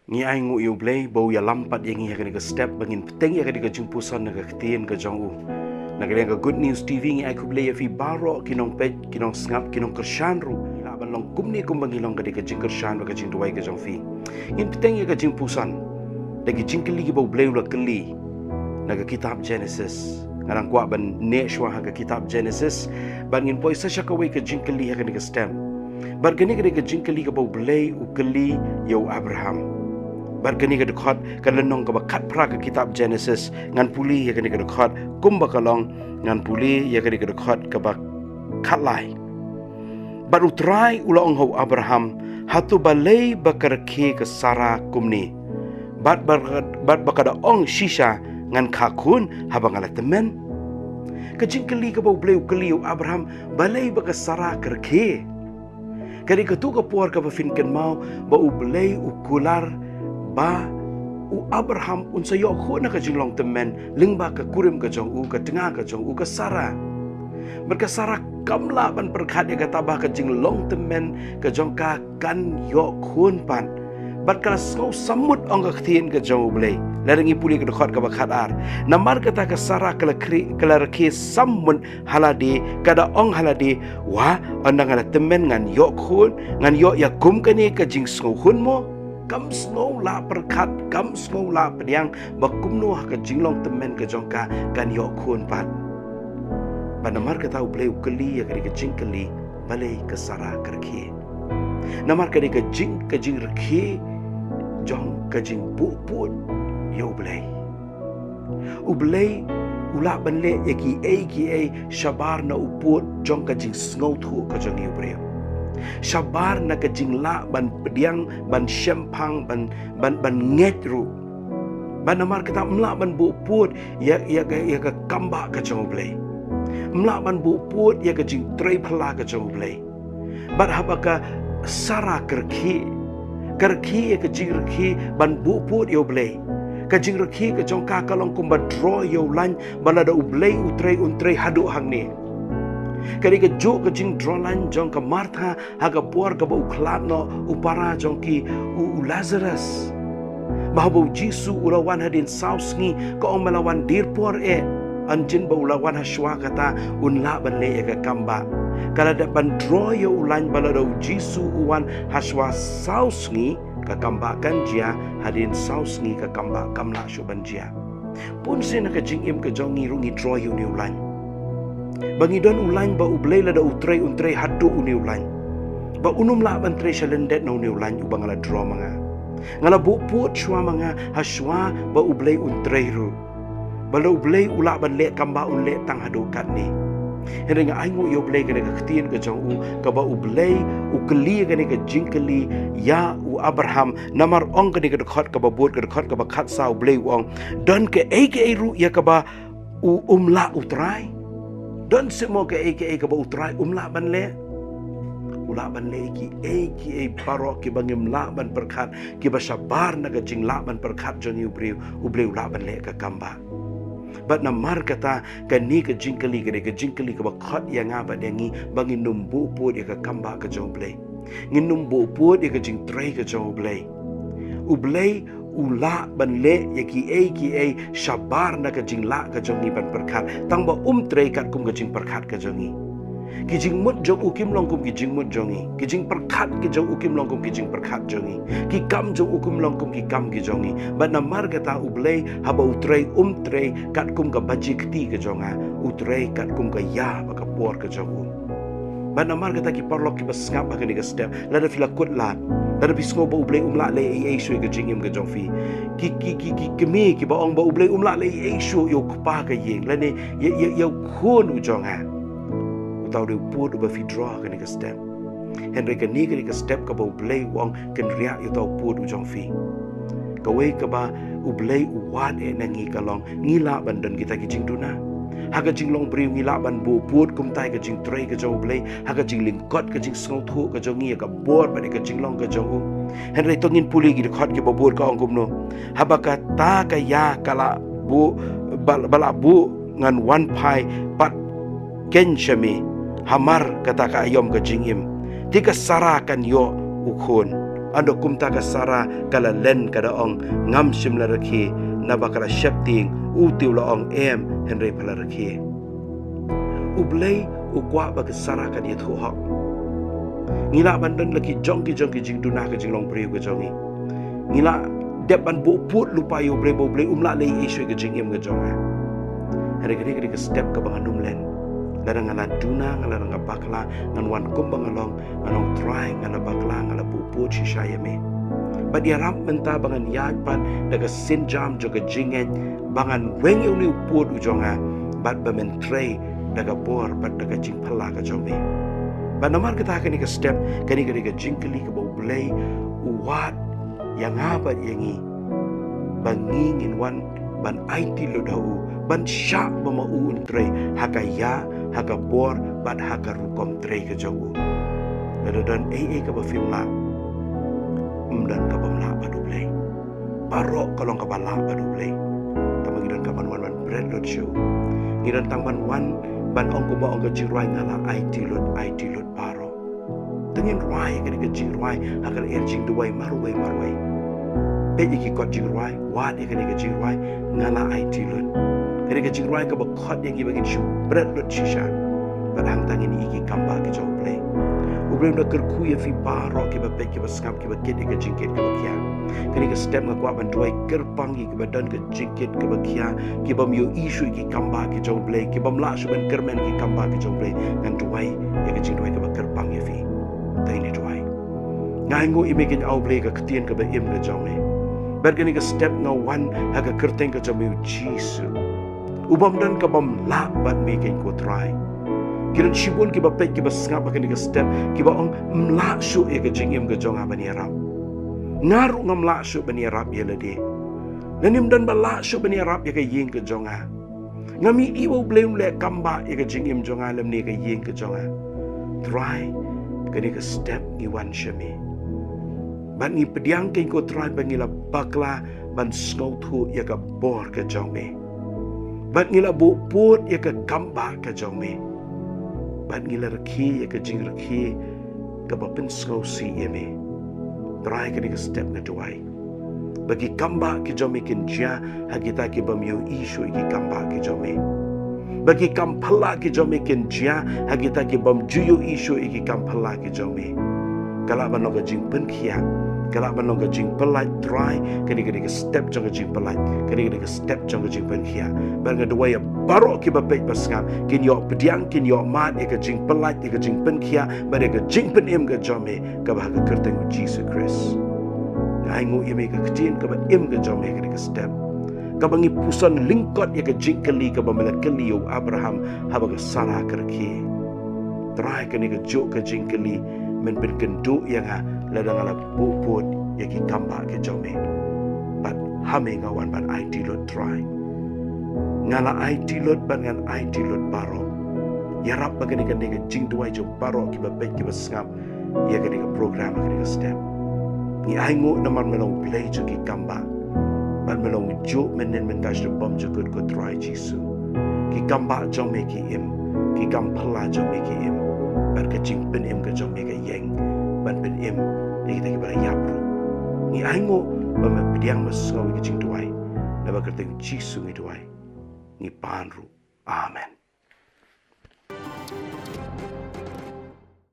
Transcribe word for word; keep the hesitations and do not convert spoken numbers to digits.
Ngi ai nguh ïa U Blei ba u ïalam pat ïa ngi ha kane ka step ba ngin bteng ïa kane ka jingpuson na ka ktien ka jong u. Na kane ka Good News T V ngi ai khublei ïa phi baroh ki nongpeit, ki nongsngap, ki nongkyrshan ruh. Ngi lah ban long kumne kumba ngi long, kane ka jingkyrshan bad ka jingduwai ka jong phi. Ngin bteng ïa ka jingpuson da ki jingkylli kiba U Blei u la kylli na ka kitab Genesis. Nga dang kwah ban neh shuwa ha ka kitab Genesis bad ngin poi sa sha kawei ka jingkylli ha kane ka step. Bad kane ka dei ka jingkylli kaba U Blei u kylli ïa u Abraham. Bad kane ka dkhot ka lynnong kaba khatphra ka kitab Genesis, ngan pule ïa kane ka dkhot kumba ka long, ngan pule ïa kane ka dkhot kaba khatlai. Bad U Trai u la ong ha u Abraham, hato balei ba ka rkhie ka Sara kumne? Bad ba, bad ba ka da ong shisha, ngan kha khun haba nga la tymmen? Ka jingkylli kaba U Blei u kylli ïa u Abraham, balei ba ka Sara ka rkhie? Ka dei kato ka por kaba phin kynmaw ba U Blei u kular ba u Abraham un sa ïoh khun na ka jinglong tymmen lyngba ka kurim ka jong u, ka tnga ka jong u, ka Sara. Bad ka Sara kam lah ban pyrkhat ïa kata ba ka jinglong tymmen ka jong ka kan ïoh khun pat. Bad ka la sngew sammut, ong ka ktien ka jong U Blei. Lada ngi pule ka dkhot kaba khatar. Namar kata ka Sara ka la khri-, ka la rkhie sammut ha lade, ka da ong ha lade, wah, ynda nga la tymmen ngan ïoh khun, ngan ïoh ïa kum kane ka jingsngewhun mo? Kam sngew lah pyrkhat, kam sngew lah pdiang ba kumno ha ka jinglong tymmen ka jong ka kan ïoh khun pat. Bad namar kata U Blei u kylli ïa kane ka jingkylli, balei ka Sara ka rkhie? Namar kane ka jing, ka jingrkhie jong ka jingbuh pud ïa U Blei. U Blei u lah ban leh ïa kiei kiei shabar na u pud jong ka jingsngewthuh ka jong ngi u briew. Shabar na ka jinglah ban pdiang, ban shemphang, ban, ban, ban ngeit ruh. Bad namar kata ym lah ban buh pud ïa, ïa ka, ïa ka kambah ka jong U Blei. Ym lah ban buh pud ïa ka jingtrei phylla ka jong U Blei. Bad haba ka Sara ka rkhie, ka rkhie ïa ka jingrkhie ban buh pud ïa U Blei. Ka jingrkhie ka jong ka ka long kumba draw ïa u lain ba lada U Blei u trei un trei haduh hangne. Ka dei kajuh ka jingdraw lain jong ka Martha ha ka por kaba u khlad noh u para jong ki u, u Lazarus. Ba haba U Jisu u la wan hadien saw sngi, ka ong me la wan dier por eh. Hanjin ba u la wan hashwa kata un lah ban leh ïa ka kambah. Ka la dep ban draw ïa u lain ba lada U Jisu u wan hashwa saw sngi, ka kambah kan jia, hadien saw sngi ka kambah kam lah shuh ban jia. Bunsien ha ka jingim ka jong ngi ruh ngi draw ïa une u lain. Ba ngi don u lain ba U Blei lada u trei un trei haduh une u lain. Ba un ym lah ban trei sha lyndet na une u lain uba nga la draw ma nga. Nga la buh pud shuwa ma nga hashwa ba U Blei un trei ruh. Ba lada U Blei u lah ban leh kambah un leh tang haduh katne. Hynrei nga ai nguh ïa U Blei kane ka ktien ka jong u, kaba U Blei u kylli kane ka jingkylli ïa u Abraham, namar ong kane ka dkhot kaba bud, ka dkhot kaba khatsaw, U Blei u ong, don kaei kaei ruh ïa kaba u, um lah U Trai? Don seh mo kaei kaei kaba U Trai um lah ban leh? U lah ban leh kiei kiei baroh kiba ngim lah ban pyrkhat, kiba shabar na ka jinglah ban pyrkhat jong ngi u briew, U Blei u lah ban leh ka kambah. Bad namar kata, kane ka jingkylli, kane ka jingkylli kaba khot ïa nga bad ïa ngi ba ngin ym buh pud ïa ka kambah ka jong U Blei. Ngin ym buh pud ïa ka jingtrei ka jong U Blei. U Blei u lah ban leh ïa kiei kiei shabar na ka jinglah ka jong ngi ban pyrkhat, tang ba um trei katkum ka jingpyrkhat ka jong ngi. Ki jingmut jong u kim long kum ki jingmut jong ngi. Ki jingpyrkhat ki jong u kim long kum ki jingpyrkhat jong ngi. Ki kam jong u kim long kum ki kam ki jong ngi. Bad namar kata U Blei haba u trei um trei katkum ka baji kti ka jong nga. U trei katkum ka ïa bad ka por ka jong u. Bad namar kata ki paralok kiba sngap ha kane ka step, lada phi la kut lad, lada phi sngew ba U Blei um lah leh ei ei shuh ïa ka jingim ka jong phi. Ki, ki, ki, ki kmie kiba ong ba U Blei um lah leh ei ei shuh ïa u kpa ka ïing, lane ïa, ïa, ïa u khun u jong nga. Uta u dei u pud uba phi draw ha kane ka step. Hynrei kane ka dei ka step kaba U Blei u ong kynriah ïa uta u pud u jong phi. Kawei kaba U Blei u wad eh na ngi ka long, ngi lah ban don kita ki jingduna. Ha ka jinglong briew ngi lah ban buh pud kumta ïa ka jingtrei ka jong U Blei, ha ka jinglyngkot ka jingsngewthuh ka jong ngi ïa ka bor bad ïa ka jinglong ka jong u. Hynrei to ngin pule ki dkhot kiba bud ka ong kumno. Haba kata ka ïa ka la buh, ba, ba la buh ngan wan phai pat keiñ sha me, hamar kata ka aïom ka jingim. Te ka Sara kan ïoh u khun. Hynda kumta ka Sara ka la len, ka da ong, ngam shym la rkhie, naba ka la sheptieng, u te u la ong, em, hynrei pha la rkhie. U Blei u kwah ba ka Sara kan ïathuh hok. Ngi lah ban don la ki jong ki jong ki jingduna ka jinglong briew ka jong ngi. Ngi lah dep ban buh pud lypa ïa U Blei ba U Blei um lah leh ei ei shuh ïa ka jingim ka jong nga. Hynrei kane ka dei ka step kaba ngan ym len. Lada nga la duna, nga, lada nga bakla, ngan wan kumba nga long, ngan ong Trai, nga la bakla, nga la buh pud shisha ïa me. Bad ïarap mynta ba ngan ïaid pat da ka sienjam jong ka jingngeit, ba ngan weng ïa une u pud u jong nga, bad ba men trei da ka bor bad da ka jingphylla ka jong me. Bad namar kata kane ka step, kane ka dei ka jingkylli kaba U Blei u wad ïa nga bad ïa ngi, ba ngi ngin wan ban aiti lut ha u, ban shah ba ma u un trei ha ka ïa, ha ka bor bad ha ka rukom trei ka jong u. Lada don ei ei kaba phim lah, ym don kabym lah bad U Blei. Baroh ka long kaba lah bad U Blei. Tangba ngi donkam ban wan ban bret lut sha u. Ngi donkam ban wan ban ong kumba ong ka jingrwai, nga la aiti lut, aiti lut baroh. Te ngin rwai ïa kane ka jingrwai ha ka lyer jingduwai marwei marwei. Peit ïa ki kot jingrwai, wad ïa kane ka jingrwai, nga la aiti lut. Kane ka jingrwai kaba khot ïa ngi ba ngin shu bret lut shisha. Bad hangta ngin ïohi ki kambah ki jong U Blei. U Blei un da kyrkhu ïa phi baroh kiba peit, kiba sngap, kiba kit ïa ka jingkit kaba khia. Kane ka step nga kwah ban duwai kyrpang ïa kiba don ka jingkit kaba khia, kibym ïohi shuh ïa ki kambah ki jong U Blei, kibym lah shuh ban kyrmen ki kambah ki jong U Blei. Ngan duwai ïa ka jingduwai kaba kyrpang ïa phi. Te ngin duwai. Nga ainguh ïa me ko Blei ka ktien kaba im ka jong me. Bad kane ka step nga wan ha ka kyrteng ka jong me, U Jisu. U bym don kabym lah bad me ko Trai. Ki don shibun kiba peit, kiba sngap ha kane ka step, kiba ong, ym lah shuh ïa ka jingim ka jong nga ban ïarap. Nga ruh ngam lah shuh ban ïarap ïa lade. Lane ym don ba lah shuh ban ïarap ïa ka ïing ka jong nga. Ngam ïohi ba U Blei un leh kambah ïa ka jingim jong nga lymne ka ïing ka jong nga. Trai, kane ka step ngi wan sha me. Bad ngi pdiang ko Trai ba ngi la bakla ban sngewthuh ïa ka bor ka jong me. Bad ngi la buh pud ïa ka kambah ka jong me. Bad ngi la rkhie ïa ka jingrkhie kaba pynsngewsih ïa me. Trai, kane ka step nga duwai ba ki kambah ki jong me kin jia ha kita kibym ïohi shuh ïa ki kambah ki jong me. Ba ki kam phylla ki jong me kin jia ha kita kibym ju ïohi shuh ïa ki kam phylla ki jong me. Ka lah ban long ka jingpynkhiah, ka lah ban long ka jingpyllait, Trai, kane ka dei ka step jong ka jingpyllait, kane ka dei ka step jong ka jingpynkhiah. Bad nga duwai ïa baroh kiba peit ba sngap, kin ïoh pdiang, kin ïoh mad ïa ka jingpyllait, ïa ka jingpynkhiah bad ïa ka jingpynim ka jong me, kaba ha ka kyrteng U Jisu Khrist. Nga ainguh ïa me ka ktien kaba im ka jong me ha kane ka step, kaba ngi puson lyngkot ïa ka jingkylli kaba me la kylli ïa u Abraham haba ka Sara ka rkhie. Trai, kane kajuh ka jingkylli men pynkynduh ïa nga lada nga la buh pud ïa ki kambah ki jong me. Bad ha me nga wan ban aiti lut, Trai. Nga la aiti lut bad ngan aiti lut baroh. Ïarap ba kane ka dei ka jingduwai jong baroh kiba peit, kiba sngap ïa kane ka program ha kane ka step. Ngi ainguh namar me long U Blei jong ki kambah. Bad me long juh mynnin mynta shaduh bymjukut, ko Trai Jisu. Ki kambah jong me ki im, ki kam phylla jong me ki im. Bad ka jingpynim ka jong me ka ïeng ban pynim ïa kita kiba la ïap ruh. Ngi ainguh ba me pdiang, me sngew ïa ka jingduwai. Naba kyrteng Jisu ngi duwai, ngi pan ruh. Amen.